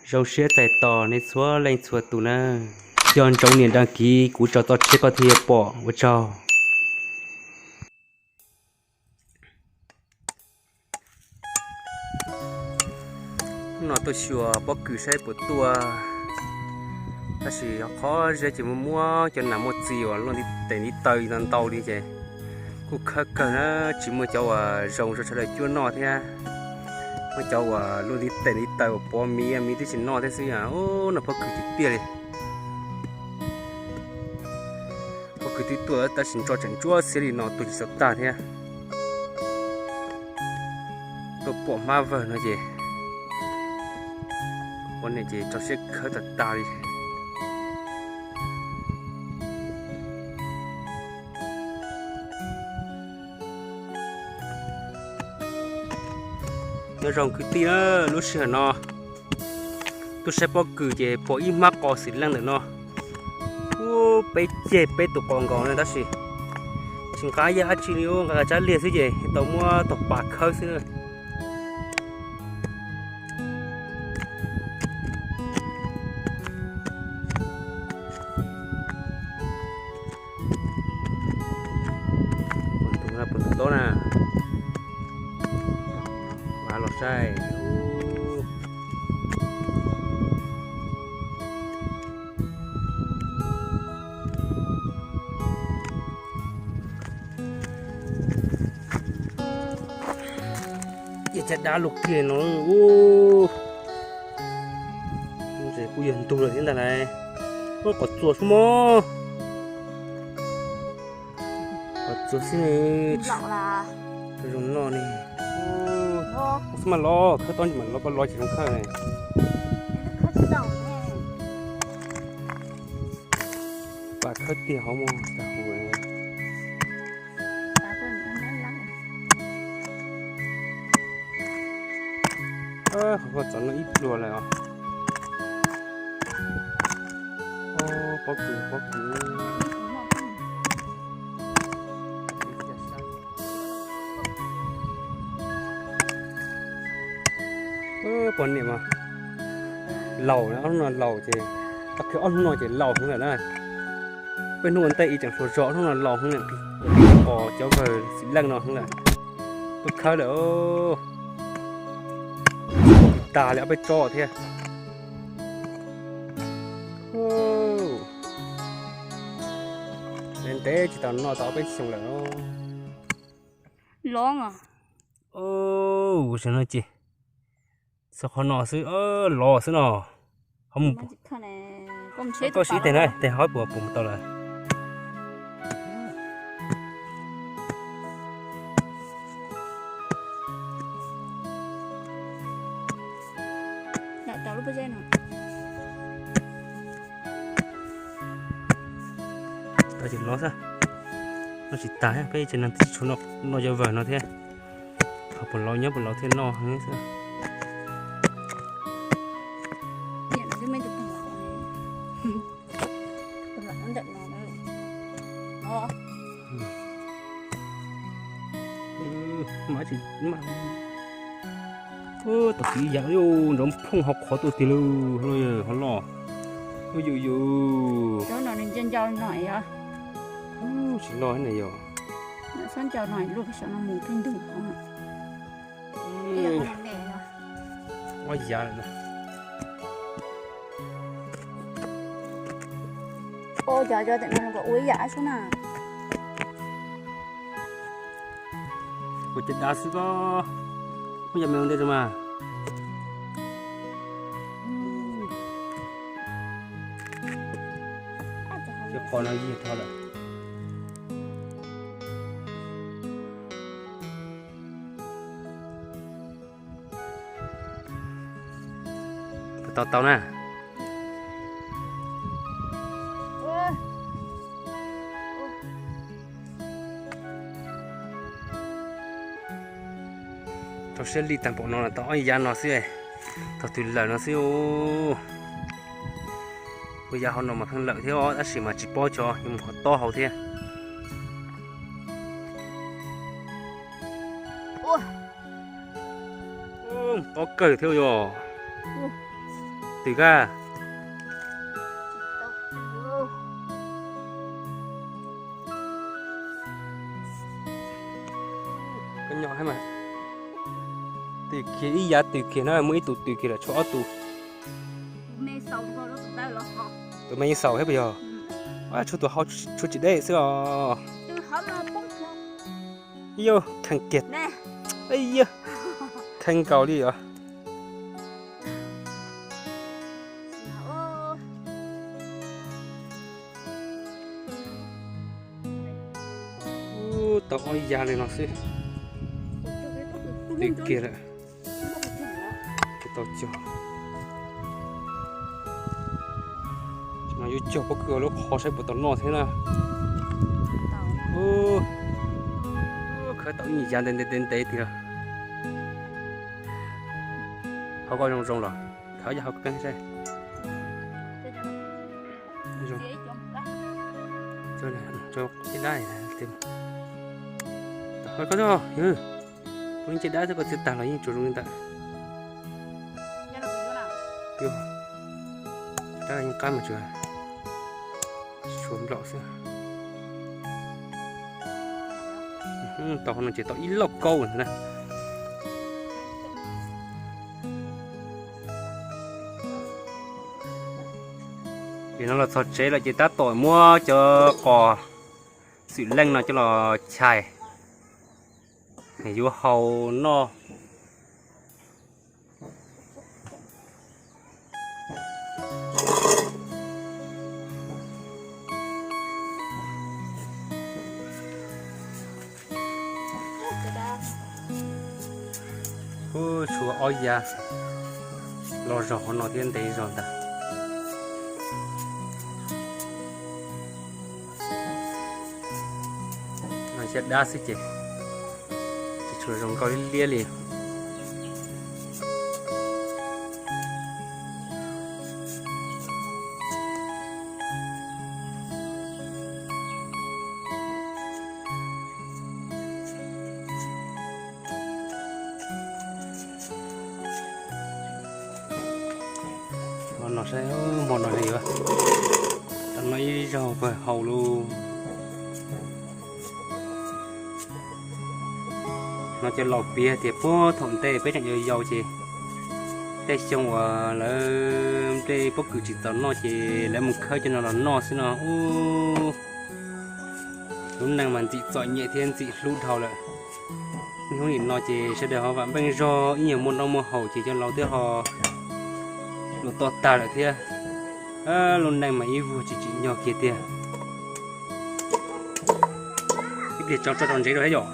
Zoo siab txais tos nej txhua leej txhua tus nawb. Yog ntsoov nias đăng ký kuv tso txoj tsheb koj thiaj pom, ua tsaug. Hnub no tuaj xyuas pob kws saib puas tuaj, tab sis qhov zeb ces muaj muab cov nas muaj txiv uas luaj ntiv tes ntiv taw ntau ntau li ces kuj khawb kawg na, tsis muaj cov uas zoo rau sawv daws cuab noj thiab. Muab cov uas luaj ntiv tes ntiv taw uas pov miv miv twb tsis noj thiab xwb. Ub, no pob kws tiag tiag li. Pob kws twb tuaj tab sis ntso tseem ntsuab xiab li no tuag tsis txaus tag thiab. Tuaj pom hmab vawg no ces ua nej ces rau siab khawb tag tag li. Nyob zoo kwv tij na, lub sij hawm no tuaj saib pob kws ces pom ib hmab qos xim leej ntawm no. Ub, peb ceg peb tus qos nkaus na tab sis tsis nqa ib yam dab tsi li, nqa tsab liag xwb ces tau muab tog pas khawb xwb. Puas tus tob na, los saib. Ces caj dab luaj kiag no, ub, kuj yog ntug lawm thiab ntag lauj. Qos txuas xwb mog, qos txuas xwb. Zoo noj ne. Xwb mas los khawb tob ntsis mas los, koj los ces zoo khawb ne. Pas khawb tiag hov mog, tag huv. Qhov ko txov no ib pluag lawm os. Pob kws, pob kws. Poj niam mas laus, ob hnub no laus ces, ob hnub no ces laus heev lawm na. Peb hnub ua ntej ib tseem hluas zog, ob hnub no laus heev lawm, qos cov vawg xim leej no heev lawm. Tuaj khawb lawm, tag li ob peb tsob thiab. Ntev tsis tau noj tau ob peb xyoos lawm. Los no ces txog qhov no xwb, los xwb no. Koj siv ib teg na, tes hov puas puas mus tau lawm. Tsis los xwb, noj tsis tas, peb tsev neeg tsis tshua noj cov vawg no thiab. Ho puas laus nyob puas laus thiaj noj xwb. Tom kiv yam nrov phooj hauv qhov tuaj tiag lauj, ho loj. Yus yus, tsis loj na yog. Ob yav lawm. Ua cov cov tam no kom ua ib yam xwb na. Ua cov dav xwb ko, muab cov me ua ntej rau mas. Cov qos no yig tho lawm. Tau tau na. Rau siab li tag npaum no tau ob yav no xwb, thaum twg lawm no xwb. Ua yav hauv no mas pheej lawm thiab os, tab sis mas tsis paub tso, yuav mus qhov tob hauv thiab. Tob kawg thiab yog. Twm kab. Koj nyob hab mas. Twm kiag ib yav twm kiag na, muaj ib tug twm kiag lawm tshuav ob tug. Tus me yeej xaus thiab puas yog? Tshuav tus hau tshuav tsis deb xwb os. Yog kheej kiag. Yog kheej nkaus li os. Ub, tau ob yav li no xwb. Twm kiag lawm. Tsis tau cog. Tsis mas yuav cog pob kws ua lub qhov saib puas tau noj thiab na. Ub, khawb tau ib yav ntev ntev ntev ntev tiag. Hau koj zoo zoo los, khawb yog hau koj saib. Zoo. Ib dab, koj, tus ncaj dab xwb koj txiav tag los yeej tsuas zoo li ntawd. Dab yeej qab mas tsuas tshuav nplaum xwb. Tau qhov no ces tau ib lauj kaub ntag na. Vim no los txog tsev lawm ces tab tom muab cov qos xwm leej no coj los chais yuav hau noj. Ub, tshuav ob yav los zog qhov no thiab ntev zog ntag. Ncaj dab xwb ces tsis tshua zoo nkauj liab liab li. Hmo no saib, hmo no yuav tau noj ib zaug pawg hau lauj. No cov laus piav tias puag thaum ntej peb tseem yau yau ces tej xyoo uas lawv nplej pob kws tsis txaus noj ces lawv mus khawb cov no los noj xwb no. Ub, lub neej mas ntxim txom nyem thiab ntxim hlub dhau lawm. Niaj hnub nim no ces sawv daws ho vam meej zog ib nyuag muaj noj muaj haus ces cov laus twb ho luag toj tag lawm thiab. Lub neej mas ib vuag tsis tsim nyog kiag tiag. Ib pliag tso tso rau ntsev rau thiab yom.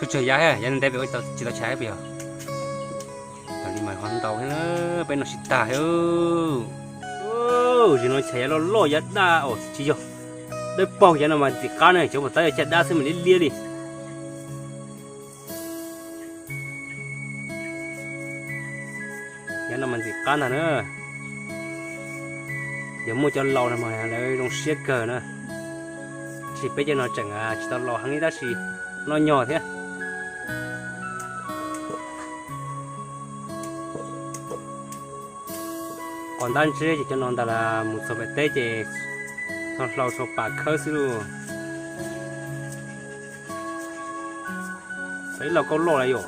Tshuav tsawg yav, yav ntev ntev pem tsis tau chais pem yog. Li mas ho ntau thiab, peb noj tsis tag thiab. Zim no chais yav loj loj yav daj os tsis yog. Dawb paug yav no mas ntxim qab na, cov puas tab yog caj dab xwb mas liab liab li. Yav no mas ntxim qab ntag na. Yog muaj cov laus no mas lawv zoo siab kawg na. Tab sis peb cov no tseem tsis tau laus heev li tab sis noj nyog thiab. Qos ntab ntseb ces cov no ntag las mus txog pem teb ces txog hlau txog pas khawb xwb lauj. Txog ib lauj kaub loj lawm yom.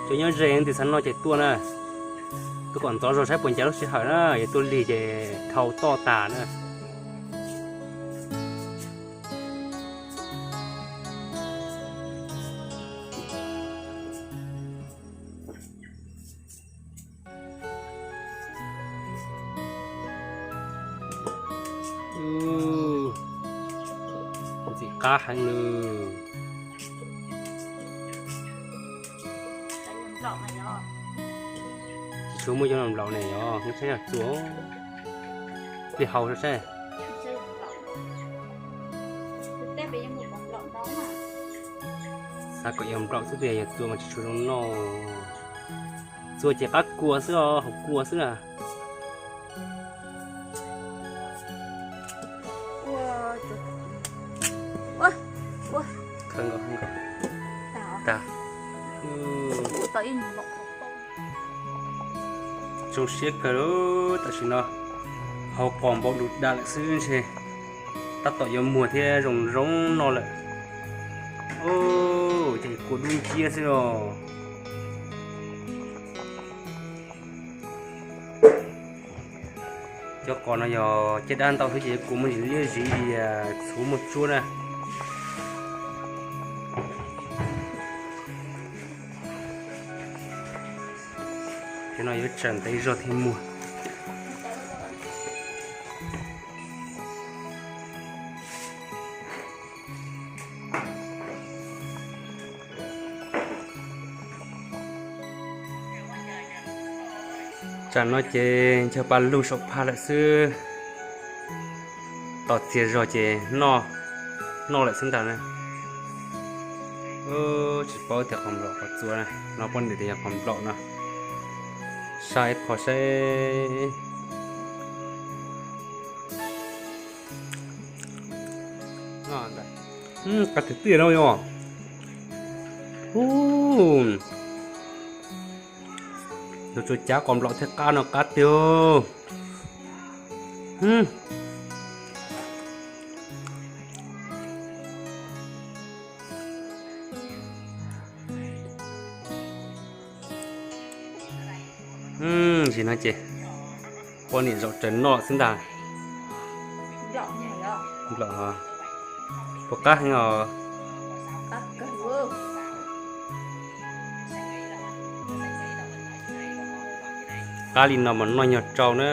Cov nyob ze ntws xav noj ces tuaj na. Tuaj kom ntxov zog saib puas ncav lub sij hawm na, yog tuaj lig ces dhau toj tas na. Ntxim qab heev nws. Tsis tshua muaj cov nplaum ne yog saib yog txua. Plig hau saib. Xav kom yog nplaum xwb tiag, yog txua mas tsis tshua zoo noj. Txua ces qab kua xwb os, hauv kua xwb na. Zoo siab kawg, tam sim no hauv qos npaum dum dam lawm xwb ntshe tab tom yuav muag thiab zoo zoo no lawm. Ces kua dub nciab xwb os. Cov qos no yog caj dab ntau xwb ces yuav kua muaj ntsis liab ziv li txhuv muaj tsuab na. Cov no yuav tsawm ntev zog thiaj muag. Tsam no ces ncho pa lug saum phaj lawm xwb. Tos txias zog ces noj lawm xwb ntag na. Tsis paub tias qos nplaum qos txua no, poj niam tias yog qos nplaum no. Saib phom saib. Qab tiag tiag no yog. Yog tsuas cav qos nplaum thiaj qab no qab tiag. Tam sim no ces poj niam zaum raws noj xwb ntag. Nplaum, puas qab heev os? Qab li no mas noj nyuag rau na.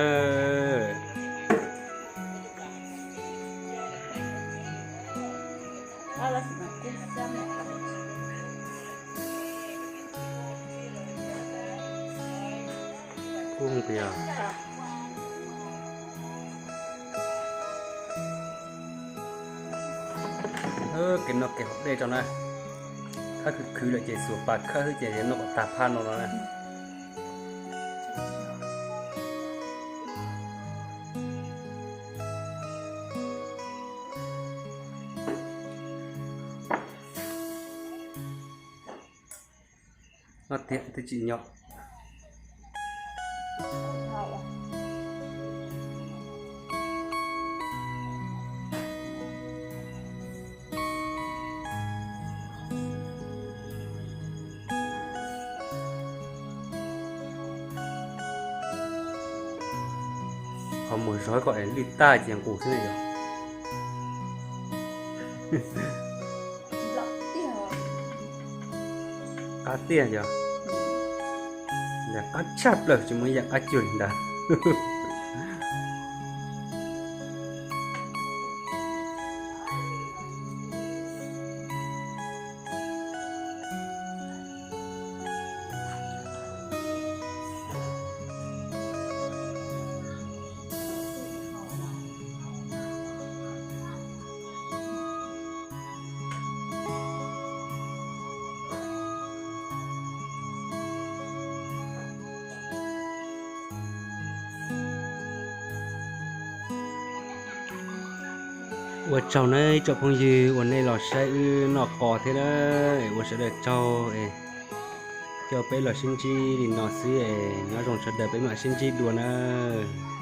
Kev noj kev haus dej tso na. Khawb khwv khwv lawm ces xuas pas khawb xwb ces noj kom tag phaj no no na. Noj tiag twb tsim nyog. Qhov muag zog kom es lwj tag ces nqus xwb na yog. Qab tiag yog. Yam qab tshaj plaws tsis muaj yam qab cuag li ntawd. Ua tsaug nawb ib tsoom phooj ywg uas nej los saib wb noj qos thiab na. Ua sawv daws tsaug es coj peb los sib ntsib li no xwb es nyob zoo sawv daws peb mam sib ntsib dua nawb.